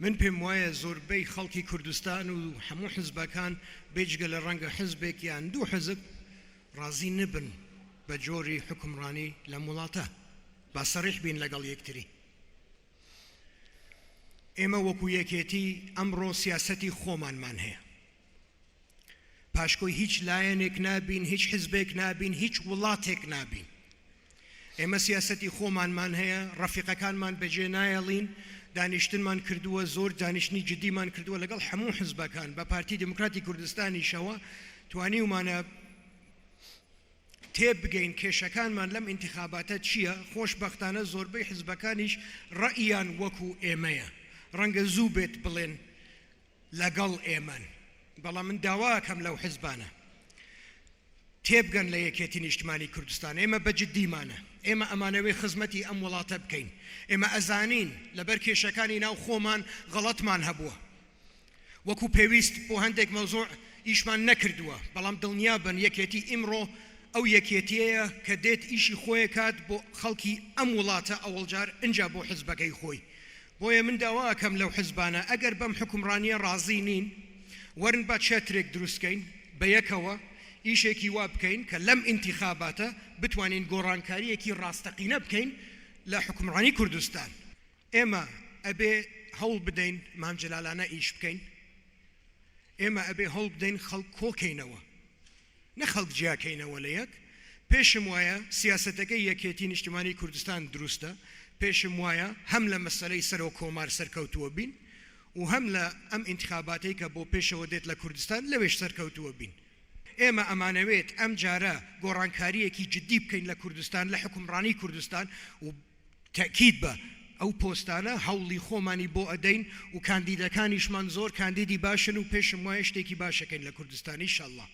من پێم وایە زۆربەی خەڵکی کوردستان و هەموو حزبەکان بێجگە لە ڕەنگە حزبێک یان دوو حزب ڕازی نەبن بە جۆری حوکمڕانی لەم وڵاتە. با سەریح بین لەگەڵ یەکتری. ئێمە وەکو یەکێتی ئەمڕۆ سیاسەتی خۆمانمان هەیە. پاشکۆی هیچ لایەنێک نابین، هیچ حزبێک نابین، هیچ وڵاتێک نابین. ئێمە سیاسەتی خۆمانمان هەیە، ڕەفیقەکانمان بەجێ نایەڵین، دانیشتنمان کردووە، زۆر دانیشتنی جدیمان کردووە لەگەڵ هەموو حزبەکان، بە پارتی دیموکراتی کوردستانیشەوە توانیومانە تێبگەین کێشەکانمان لەم ئینتخاباتە چییە، خۆشبەختانە زۆربەی حزبەکانیش ڕەئیان وەکو ئێمەیە، ڕەنگە زوو بێت بڵێن لەگەڵ ئێمەن، بەڵام من داواکەم لەو حزبانە تێبگەن لە یەکێتی نیشتمانی کوردستان، ئێمە بە جدیمانە، ئێمە ئەمانەوێ خزمەتی ئەم وڵاتە بکەین، ئێمە ئەزانین لەبەر کێشەکانی ناو خۆمان غەڵەتمان هەبووە، وەکو پێویست بۆ هەندێک مەوزوع ئیشمان نەکردووە، بەڵام دڵنیابن یەکێتی ئیمڕۆ ئەو یەکێتیەیە کە دێت ئیشی خۆی کات بۆ خەڵکی ئەم وڵاتە ئەوەڵجار ئنجا بۆ حزبەکەی خۆی، بۆیە من داوا ئەکەم لەو حزبانە ئەگەر بەم حوکمڕانیە ڕازی نین وەرن با چەترێک دروست کەین بەیەکەوە ئیشێکی وا بکەین کە لەم ئینتیخاباتە بتوانین گۆڕانکاریەکی ڕاستەقینە بکەین لە حوکمڕانی کوردستان. ئێمە ئەبێ هەوڵ بدەین مام جەلالانە ئیش بکەین، ئێمە ئەبێ هەوڵ بدەین خەڵک کۆکەینەوە نە خەڵک جیاکەینەوە لە یەک، پێشم وایە سیاسەتەکەی یەکێتی نیشتیمانی کوردستان دروستە، پێشم وایە هەم لە مەسەلەی سەرۆک کۆمار سەرکەوتووە بین و هەم لە ئەم ئینتخاباتەی کە بۆ پێشەوە دێت لە کوردستان لەوێش سەرکەوتووە بین. ئێمە ئەمانەوێت ئەمجارە گۆڕانکارییەکی جدی بکەین لە کوردستان، لە حوکمڕانی کوردستان و تەئکید بە ئەو پۆستانە هەوڵی خۆمانی بۆ ئەدەین و کاندیدەکانیشمان زۆر کاندیدی باشن و پێشم وایە شتێکی باش ئەکەین لە کوردستان ئیشەڵا.